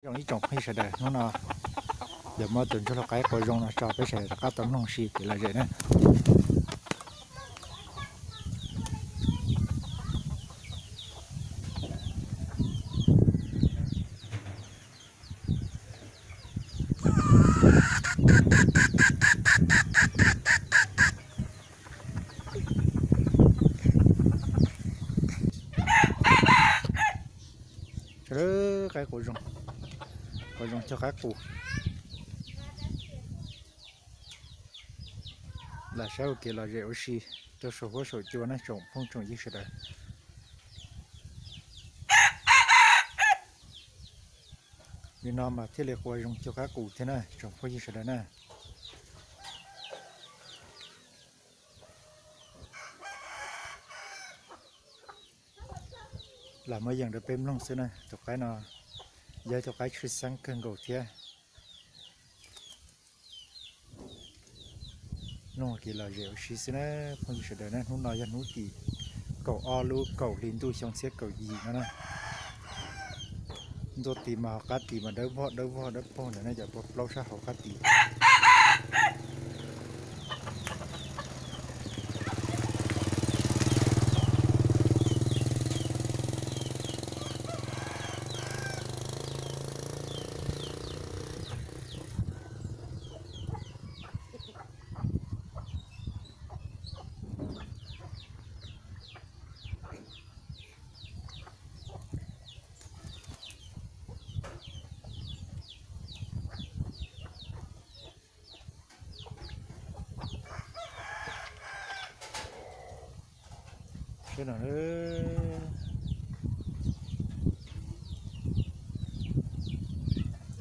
Zoo ib tsoom phooj ywg sawv daws, hnub no yuav muab tus ntsuag hlua qaib quas zoo no tso peb sawv daws rov qab tau mloog ua si kev lom zem na. Qaib qus zoo, quas zoo cog qaib qus. Lam saib ua kev lom zem ua si rau saum huab saum cua na tsoom phooj tsoom ywg sawv daws. Li no mas thiaj li quas zoo cog qaib qus thiab na tsoom phooj ywg sawv daws na. Lam muab yeem rau peb mloog xwb na, tus qaib no yog ib tus qaib tshwj xeeb kawg nkaus thiab. Mloog kev lom zem ua si xwb na phooj ywg sawv daws na, hnub no yog hnub tim kaum ob lub kaum hli ntuj xyoo txhiab kaum yim no na. Ntuj tis mas hauv qab tis mas dawb vog dawb vog dawb paug ntawd na, cov pua plaub sab hauv qab tis.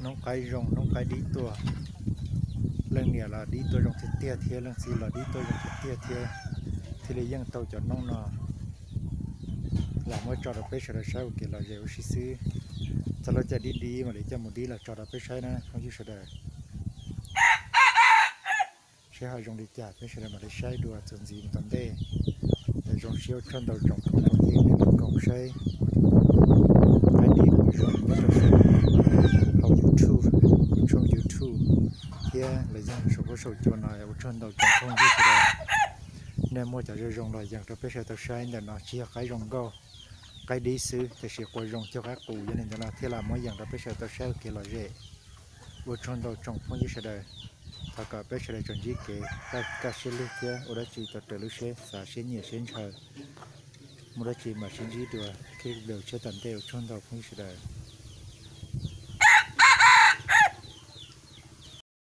Noob qaib zoo noob qaib dib tuaj, leej niam los dib tuaj zoo tiag tiag thiab leej txiv los dib tuaj zoo tiag tiag thiab, thiaj li yeej tau cov noob no. Lam muab tso rau peb sawv daws saib ua kev lom zem ua si xwb. Txog lub caij dib dib mam li coj mus dib los tso rau peb saib na phooj ywg sawv daws. Saib ho zoo li cas peb sawv daws mam li saib dua txuas ntxiv mus tom ntej. Zoo siab ua tsaug ntau tsoom phooj ywg nej los koom saib qaib dib quas zoo nyob rau saum hauv YouTube, kuv tshooj YouTube thiab los yog saum huab saum cua no. Ua tsaug ntau tsoom phooj ywg sawv daws, nej muaj cov zoo zoo los yeem rau peb sawv daws tau saib. Ntawm no tsis yog qaib zoo nkauj, qaib dib xwb tiam sis quas zoo cog qaib qus, yog li ntawd no thiaj li muab yeem rau peb sawv daws tau saib ua kev lom zem. Ua tsaug ntau tsoom phooj ywg sawv daws, thov kom peb sawv daws tsuas ntsib kev kaj siab lug thiab ua dab tsi tau raws lub siab xav siab nyiam siab ntshaw. Muaj dab tsi mam sib ntsib dua clip video tshiab tom ntej. Ua tsaug ntau phooj ywg sawv daws.